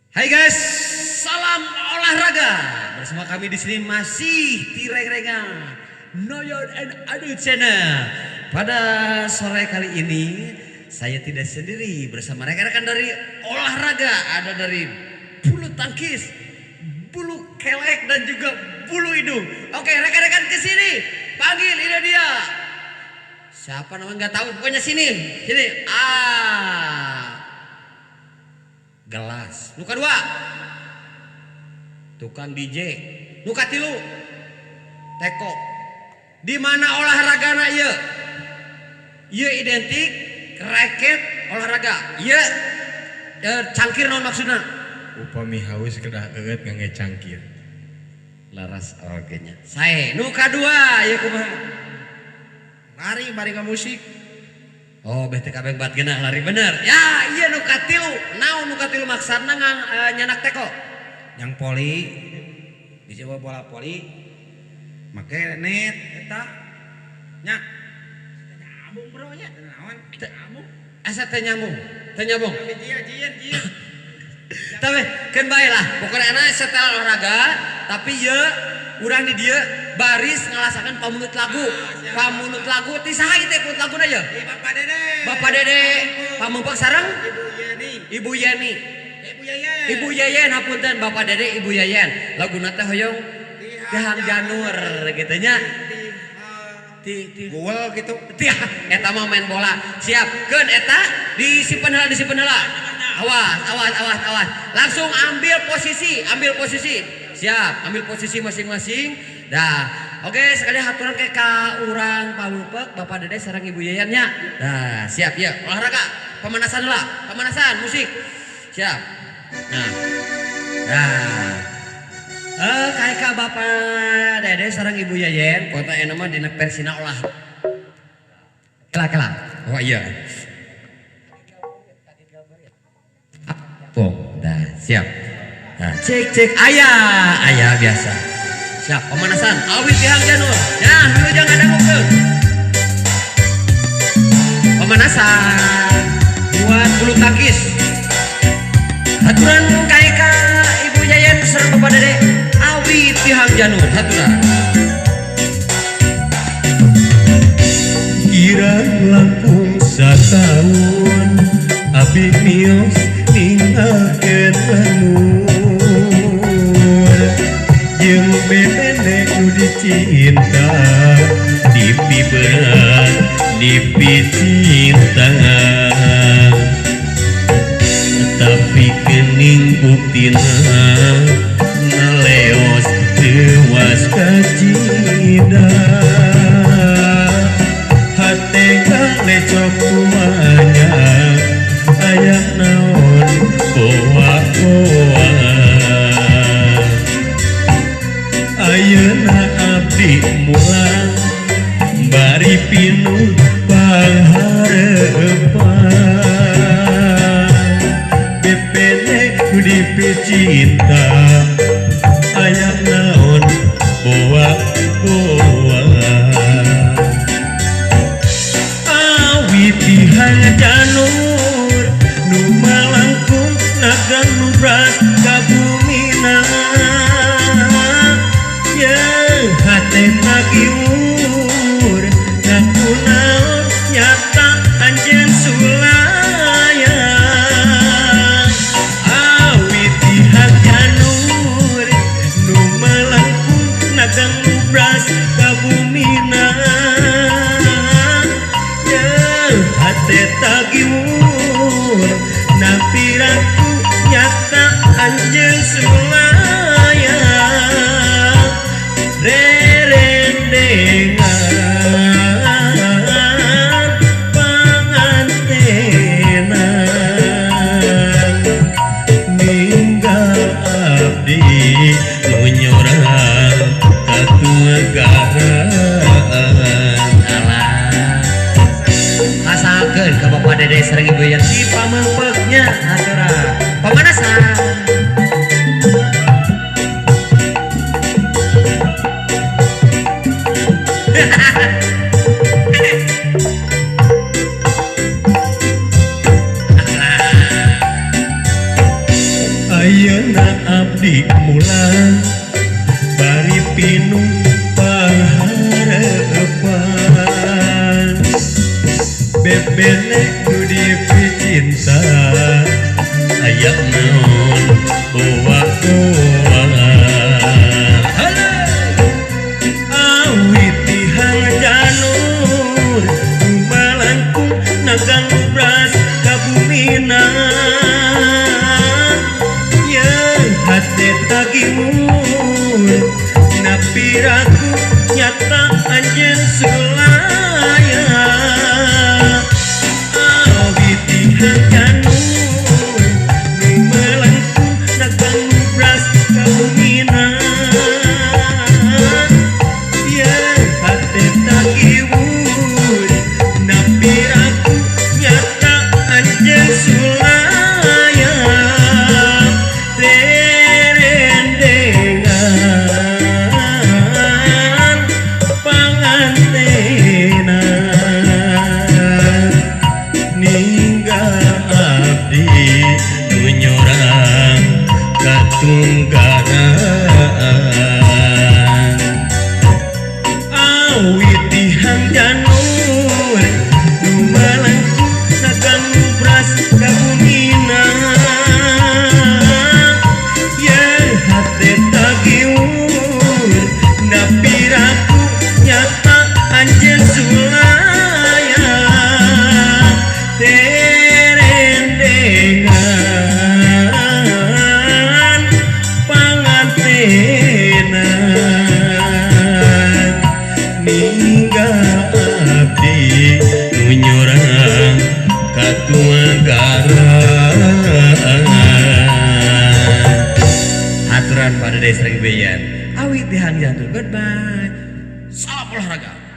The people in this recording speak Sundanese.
Hai guys, salam olahraga. Bersama kami di sini masih Tireng-Rengan Noyon and Adu Channel. Pada sore kali ini saya tidak sendiri, bersama rekan-rekan dari olahraga. Ada dari bulu tangkis, bulu kelek, dan juga bulu hidung. Oke, rekan-rekan ke sini. Panggil, ini dia. Siapa namanya nggak tahu, pokoknya sini. Sini. Ah. Gelas. Nu kadua. Tukang DJ. Nu katilu. Teko. Di mana olahragana ieu? Ieu identik raket olahraga. Ieu cangkir naon maksudna? Upami haus kedah eueut ngangge cangkir. Laras oge nya. Sae. Nu kadua ieu kumaha? Lari bari musik. Oh, beh teh kabeh bat geunah lari bener. Ya, ieu nu katilu. Naon nu katilu maksudna nyanak teko? Yang poli di Jawa bola poli make net eta nya. Nyambung bro nya, naon? Nyambung. Asa teh nyambung? Teh nyambung. Jieun jieun jieun. Tapi keun bae lah, pokoknya enak setel olahraga, tapi ye urang di dieu baris ngalasakan pamunut lagu. Pamunut lagu ti saha ieu teh pamunut laguna ye? Bapak Dede. Bapak Dede, pamumpek sareng Ibu Yeni. Ibu Yeni. Ibu Yeyen. Ibu Yeyen hapunten, Bapak Dede, Ibu Yeyen. Laguna teh hoyong Tihang Janur gitu nya. Ti ti Gol gitu. Ti eta mah main bola. Siap, keun eta disimpen heula, disimpen heula. Awas, awas, awas, awas. Langsung ambil posisi, ambil posisi. Siap, ambil posisi masing-masing. Dah, oke, sekali haturan ke ka urang pamupek Bapak Dede sareng Ibu Yeyen nya. Dah, siap ya. Olahraga, pemanasan lah, pemanasan musik. Siap. Nah. Nah. Kayak ka Bapak Dede sareng Ibu Yeyen, pokoknya enak mah dina versina olah. Kela kela. Oh iya. Pong, dah siap. Nah, cek cek ayah, ayah biasa. Siap, pemanasan. Awit tihang janur. Nah, dulu jangan dangukeun. Pemanasan buat bulu tangkis. Haturan kae ka Ibu Yeyen sareng Bapak Dede. Awit tihang janur, haturan. Kirang langkung sataun abi mios ninggalkeun manur jeung bebene nu dicinta dipiberat dipicinta tapi kening buktina naleos teuas kacida hate ngalecok kumanya aya naon boa-boa ayeuna abdi mulang bari pinuh pangharepan bebene nu dipicinta aya naon boa-boa awit tihang janur nu malangkung nagang nubras ka bumina ye hate tagiwur ngaku naon nyata anjeun sulaya awit tihang janur nu malangkung nagang nubras ka bumina ye hate tagiwur napiraku nyata anjeun sulaya rerendengan pangantenan ninggal abdi nu nyorang katuegaan. Alah. Asalkeun ka Bapak Dede sareng Ibu Yeyen di pameupeuknya aturan. Pemanasan. Ayeuna Dipicinta aya naon boa-boa awit tihang janur malangkung nagang bras kabumina ya hate tagimur napiraku nyata anjeun sulaya awit tihang janur malangkung nagang bras kabumina ya hate tagiwur napiraku nyata anjeun sulaya terendengan pangantena ninggal abdi nu nyorang katunggaraan awit tihang janur nu malangkung nagang bras kabumina ya hate tagiwur napiraku nyata anjeun sulaya terendengan pangantena ninggal abdi nu nyorang katuanggaran. Aturan pada Desa Beyan awit tihang janur. Goodbye, salam olahraga.